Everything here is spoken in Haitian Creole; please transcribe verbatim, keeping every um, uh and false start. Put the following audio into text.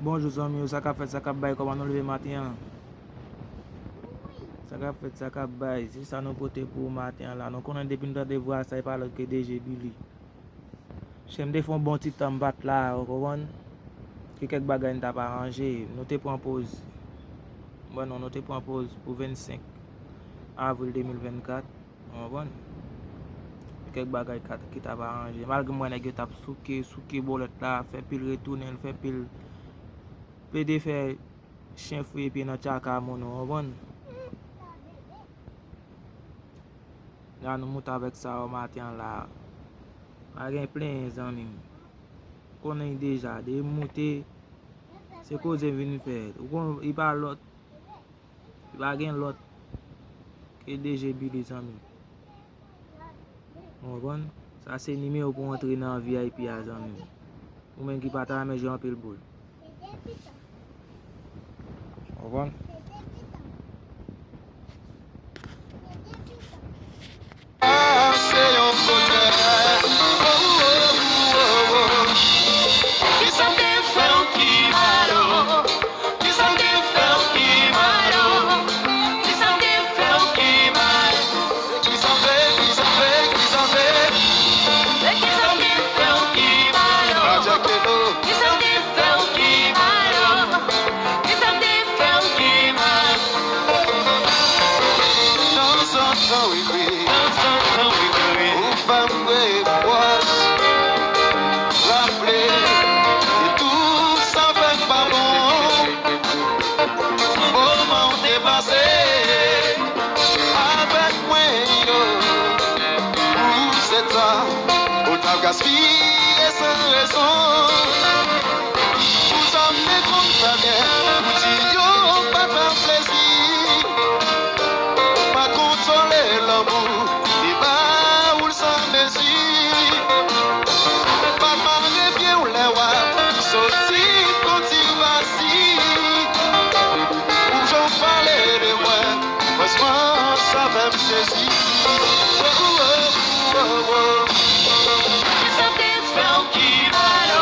Bonjou zanmi yo, sa k ap fèt, sa k ap bay, kòman nou leve maten an? Sa k ap fèt, sa k ap bay, se sa nou pote pou ou maten an la. Nou konnen depi nou tande vwa sa, e pa lòt ke D J Billy. Chè, m te fè yon bon ti tan m pa t la, ou konprann? Gen kèk bagay n t ap aranje. Nou te pran poz. Bon, non, nou te pran poz pou vennsenk avril de mil vennkat. Ou konprann? Gen kèk bagay ka- ki t ap aranje. Malgre m wè nèg yo t ap souke, souke bòlèt la, fè pil retounen, fè pil plede fè chen fouye pye nan tchaka moun, ou konprann? La nou moute avèk sa yo maten an la. Pa gen plenyen, zanmi m. Konnen deja, depi m moute, se koze m vin fè. Ou konn, li pa lòt, li pa gen lòt ke D J Billy, zanmi m. Ou konprann? Sa se nimewo pou w antre nan V I P a, zanmi m. Ou menm ki pa ta renmen jwe anpil boul. Ou konprann? Se yon fotè. Oh, oh, oh, oh. Kisa te fè w ki malo? Kisa te fè w ki malo? Kisa te fè w ki malo? Kisa fè, kisa fè, kisa fè? Kisa te fè w ki malo? Kisa te fè w ki malo? Kisa te fè w ki malo? Nan zòn san regre. Ou fè m repwòch. Raple, se tou sa fè m pa bon. Moman w te pase avèk mwen yo, pou se tan ou t ap gaspiye san rezon. Pou sa m te konn fè byen, pou di yo pa fè m plezi. Pa kontwole lanmou, li ba ou l san mezi. Pa mare pye w lè w ap soti kontivasi. Pou jan w pale de mwen, fransman, sa fè m sezi. Oh, oh, oh, oh, oh. Kisa te fè w ki